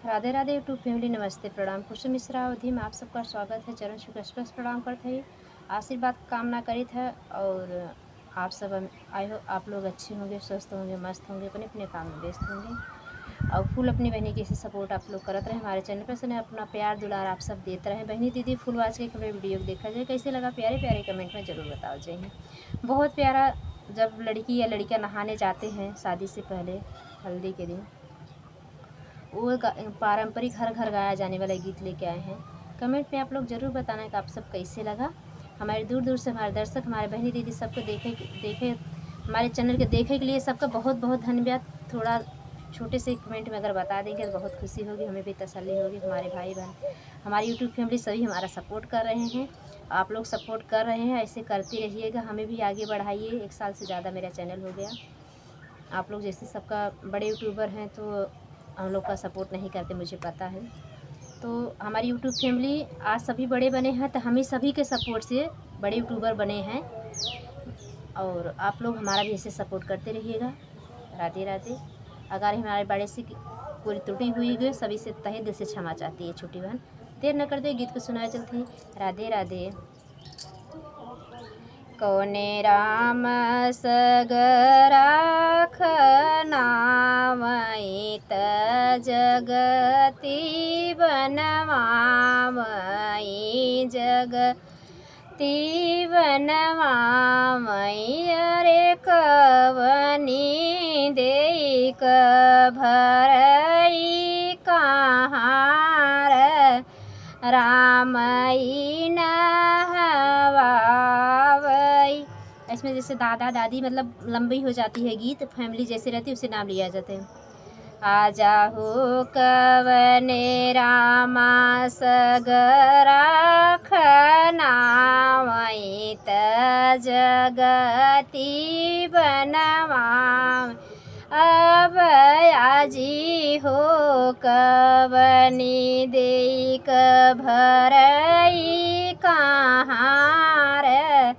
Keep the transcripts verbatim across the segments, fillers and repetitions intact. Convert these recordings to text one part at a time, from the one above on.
राधे राधे YouTube family, नमस्ते, प्रणाम। कुसुम मिश्रा अवधी में आप सबका स्वागत है। चरण छू के स्पर्श प्रणाम करत है, आशीर्वाद कामना करित है। और आप सब, आई हो, आप लोग अच्छे होंगे, स्वस्थ होंगे, मस्त होंगे, अपने अपने काम में व्यस्त होंगे। और full अपनी बहनी के ऐसे support आप लोग करत रहे हमारे channel पर, सने अपना प्यार दुलार आप सब देत रहे। बहनी दीदी full watch के हमरे video को देखा जाए, कैसे लगा प्यारे प्यारे comment में जरूर बताओ जाए। बहुत प्यारा, जब लड़की या लड़का नहाने जाते हैं शादी से पहले, हल्दी के दिन, वो गा-, पारंपरिक हर घर गाया जाने वाला गीत लेके आए हैं। Comment में आप लोग जरूर बताना कि आप सब कैसे लगा। हमारे दूर दूर से हमारे दर्शक, हमारे बहनी दीदी सबको देखे, देखे, हमारे channel के देखे के लिए सबका बहुत बहुत धन्यवाद। थोड़ा छोटे से comment में अगर बता देंगे तो बहुत खुशी होगी, हमें भी तसल्ली होगी। हमारे भाई बहन, हमारी YouTube family सभी हमारा support कर रहे हैं। आप लोग support कर रहे हैं, ऐसे करते रहिएगा, हमें भी आगे बढ़ाइए। एक साल से ज़्यादा मेरा channel हो गया। आप लोग जैसे सबका बड़े YouTuber हैं तो हम लोग का support नहीं करते, मुझे पता है। तो हमारी YouTube family आज सभी बड़े बने हैं, तो हम ही सभी के support से बड़े YouTuber बने हैं। और आप लोग हमारा भी ऐसे support करते रहिएगा। राधे राधे। अगर हमारे बड़े से कोई त्रुटि हुई गई, सभी से तहे दिल से क्षमा चाहती है छोटी बहन। देर न करते, गीत को सुनाए चलते हैं। राधे राधे। कौने राम सगरा खनावई त जगती बनवावई, जगती बनवावई। अरे कवनी देई क भरई कहाँ रे रामई नहवावई। इसमें जैसे दादा दादी, मतलब, लंबी हो जाती है गीत, family जैसे रहती है, उसे नाम लिया जाता है। आजा हो कवने रामा सगरा खनावई त जगती बनवावई। अब आजी हो कवनी देई क भरई कहाँ रे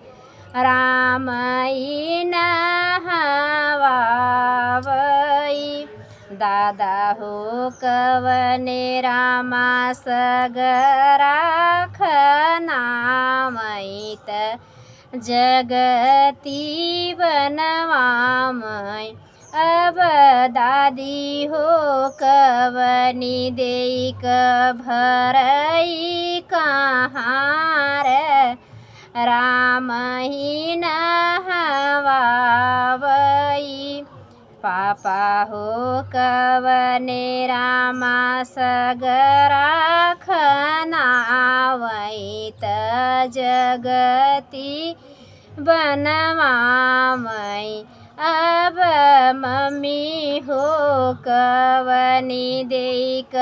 रामई नहवावई। दादा हो कवने रामा सगरा खनावई त जगती बनवावई। अब दादी हो कवनी देई क भरई कहाँ रे रामई नहवावई। पापा हो कवने रामा सगरा खनावई त जगती बनवावई। अब मम्मी हो कवनी देई क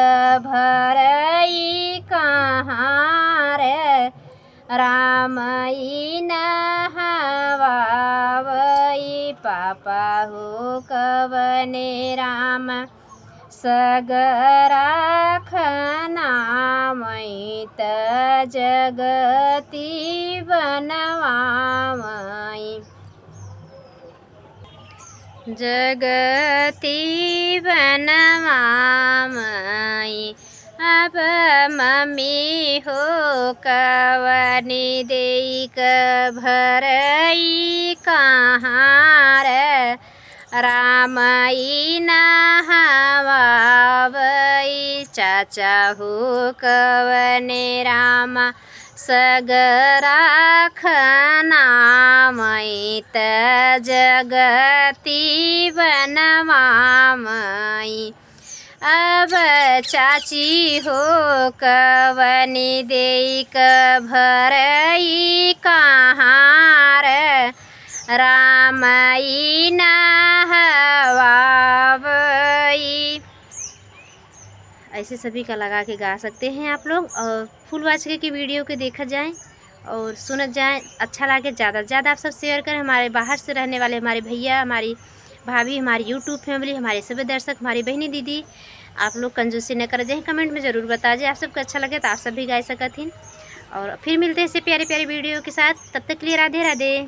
भरई कहाँ रे रामई नहवावई। पापा हो कवने रामा सगरा खनावई त जगती बनवावई। जगती बनवावई। अब मम्मी हो कवनी देई क भरई कहाँ रे रामई नहवावई। चाचा हो कवने रामा सगरा खनावई त जगती बनवावई। अब चाची हो कवनी देई क भरई कहाँ रे रामई नहवावई। ऐसे सभी का लगा के गा सकते हैं आप लोग। और full watch के, के video को देखा जाए और सुनत जाए, अच्छा लगे, ज़्यादा से ज़्यादा आप सब share करें। हमारे बाहर से रहने वाले हमारे भैया, हमारी भाभी, हमारी YouTube family, हमारे सभी दर्शक, हमारी बहनी दीदी, आप लोग कंजूसी न कर जाए, comment में ज़रूर बता जाए। आप सबको अच्छा लगे तो आप सब भी गा सकत हिन। और फिर मिलते हैं ऐसे प्यारे प्यारे video के साथ, तब तक के लिए राधे राधे।